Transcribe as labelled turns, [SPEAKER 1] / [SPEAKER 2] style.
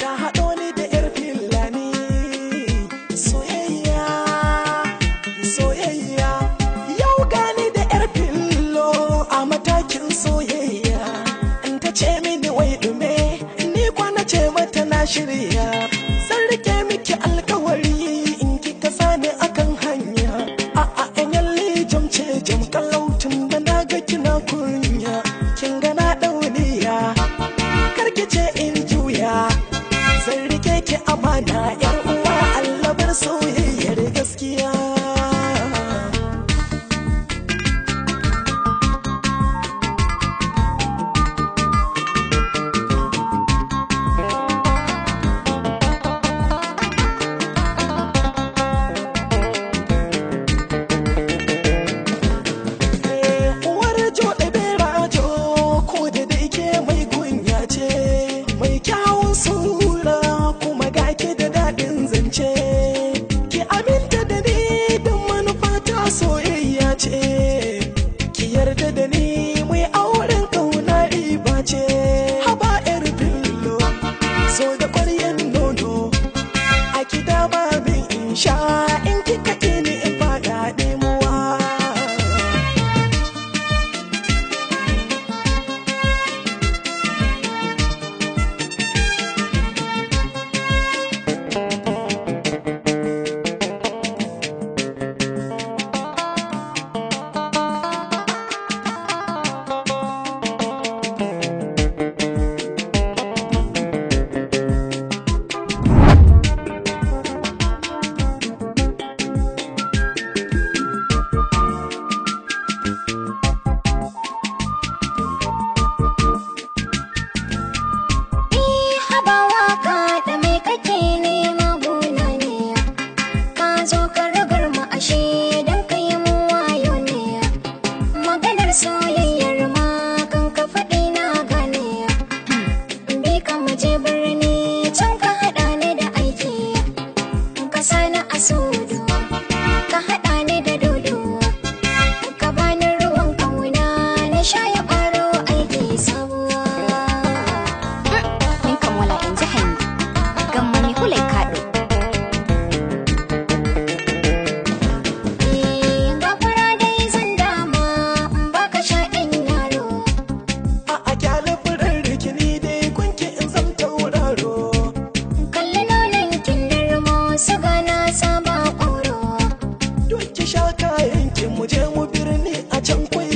[SPEAKER 1] Ya haɗo ni da 'yar Fulani. Soyayya, soyayya. Yau gani da 'yar fillo a matakin soyayya. In ta ce mini wai ɗume, ni kwana ce mata na shirya. Zan rike miki alkawari in kika sani akan hanya. A'a in yalle jam ce jam kalautin da na ga kina kunya. Kin ga na ɗauniya, karki ce in juya. Zan rike ki amana 'yar uwa, Allah bar soyayyar gaskiya. Uwar jo da berajo ko da dai ke mai kunya ce, mai kyawun sura kuma gake da daɗin zance. Ki aminta da ni don manufa ta soyayya ce, ki yarda da ni mai auren kauna riba ce. Haba 'yar fillo, so da ƙwaryan nono, a ki dama min in sha in kika ƙi ni in faɗa ɗimuwa.
[SPEAKER 2] Habawa ka da me kake nema gona ne, ka zo ka ragar mu ashe dan ka yi mu wayo ne. Maganar soyayyar ma kan ka faɗi na gane. Bi ka mu je birni can ka haɗa ni da aiki, ka sani a sudu ka haɗa ni da dodo, ka bani ruwan kauna na sha ya ƙaro aiki sabuwa.
[SPEAKER 3] Min kam wala en jahanmi ngam ma mi hulay kaɗo.
[SPEAKER 2] Gafara dai zan dama in baka sha ɗan yaro.
[SPEAKER 1] A'a kyale furen rikini dai kunki in zam tauraro.
[SPEAKER 2] Kalli nonon kindirmo suga na saba ƙoro.
[SPEAKER 1] Don ki sha kayan ki mu je mu birni a can kwai